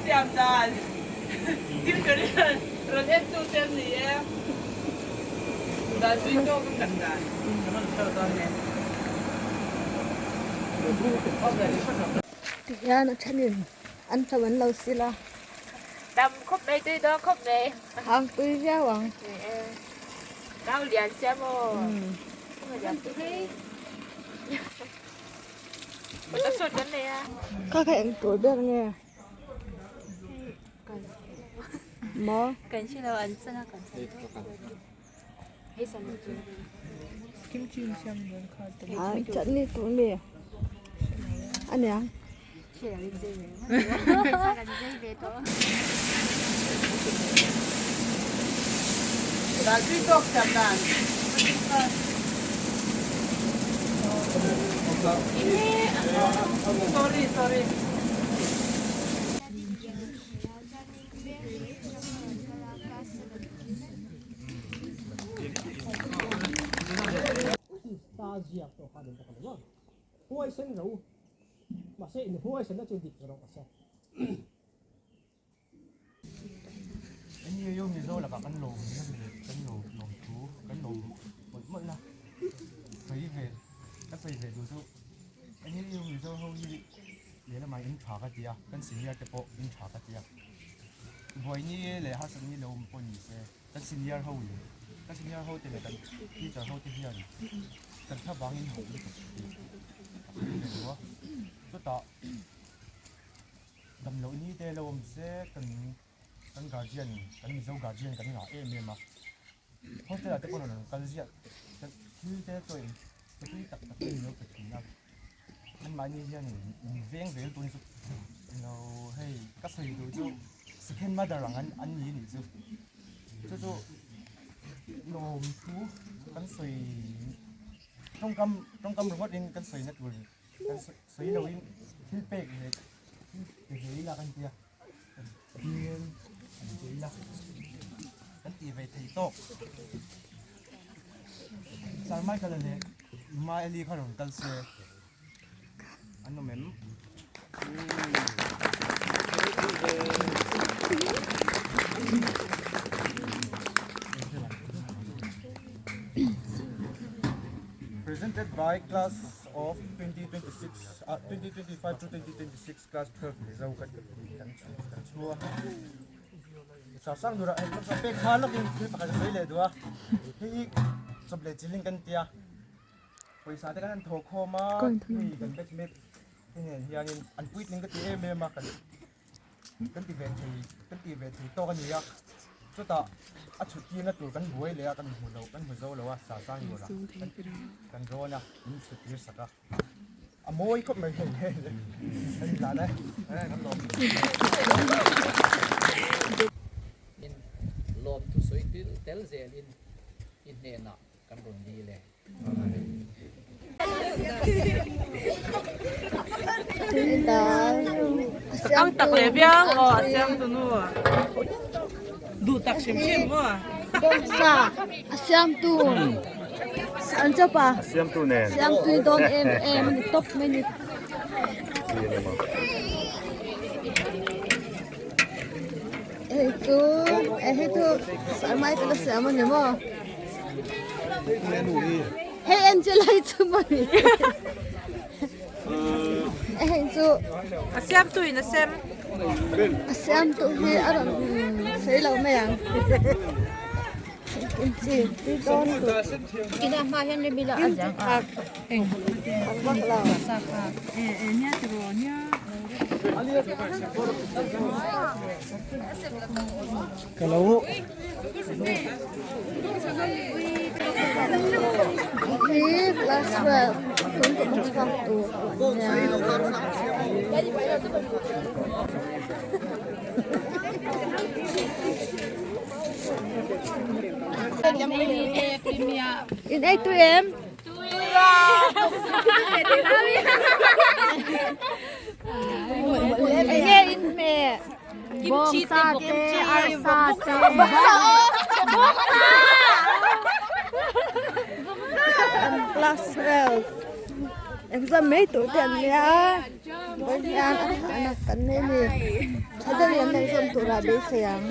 siam dan tutorial rawn en tu te an ni e. Dan tui tawk in kan dan kan rawn show dawn e. Tihian a thenin an hlo an lo sil a. Tam khawp mai tui dawn khawp mai. Hang tui viau ang. Nau lian sia maw. Kha kha eng tur ber nge? Maw? Ah chutney tur mi a niang. Mahse inhuaisanna chu dik rawh se. NUU Mizo lakah kan lawm na leh kan lo lawm thu kan lo mawlh mawlh na sawi ve ka sawi ve duh chu NUU Mizo ho hi lehlamah in tha ka ti a kan senior te pawh in tha ka ti a buaini leh harsatni lo awm pawh ni se kan senior ho leh kan senior ho te leh kan teacher ho te hian kan thla vangin ho lutuk tih a sawi ve duh a chutah Damloh ni te lo awm se kan kan guardian kan Mizo guardian kan ngah em em a hostel ah te pawh rawn kal ziah thil te chuan in tui tak tak te min lo pe thin a anmahni hian in veng zel tun chu ilo hei ka sawi duh chu second mother ang an an ni anih chu chu chu lawm thu kan sawi tawngkam tawngkam ringawt in kan sawi na tur Kan sawi lo in thil pek leh thil pe ve ila kan tia hmel an pe ila kan tih ve thei tawk. Sir Michael-a leh Ma Eli kha rawn kal se an awm em? Presented by class of 2026 ah 2025 to 2026 class 12 Mizo kan kan kan chhua sa sang dura hei ka pek kha lokin thil pakhat ka sawi leh duh a hei chawp leh chiling kan tia pawisa te kan han thaw khawm a hei kan batchmate te nen hianin an puitling ka ti em em a kan Kan ti ve thei kan ti ve thei tawk a ni a, chutah a chhut tirna tur kan buai leh a kan hmu lo kan hmu zo lo a sa sang tur ah kan rawn a min chhut tir sak a, a mawi khawp mai hei hei kan inlan e kan lawm. In lawmthu sawi tel zelin i hnenah kan rawn dil e. Ang tak leh viau aw a siam tu nu duh tak hrim hrim maw. Bawngsa a siam tu an chawp a siam tu nen siam tui dawn em em a ni tawp mai ni. Hei chu hei chu sarmai te la siam a ni maw. Hei Angela hi chu maw ni hei chu a siam tu in a sem a siam tu hi a rawn sawi lo mai ang kimchi tui dawn tur kimchi thak thak vak lo Ka lo. Hi class 12 tun kum a chhuak tur ania. In ei tui em? Enge in hmeh? Bawngsa te, arsa te, Class 12 exam mai tur te an nia. Hian a thahna kan nei a ni. Tha deuhin an lo zawm turah beisei ang.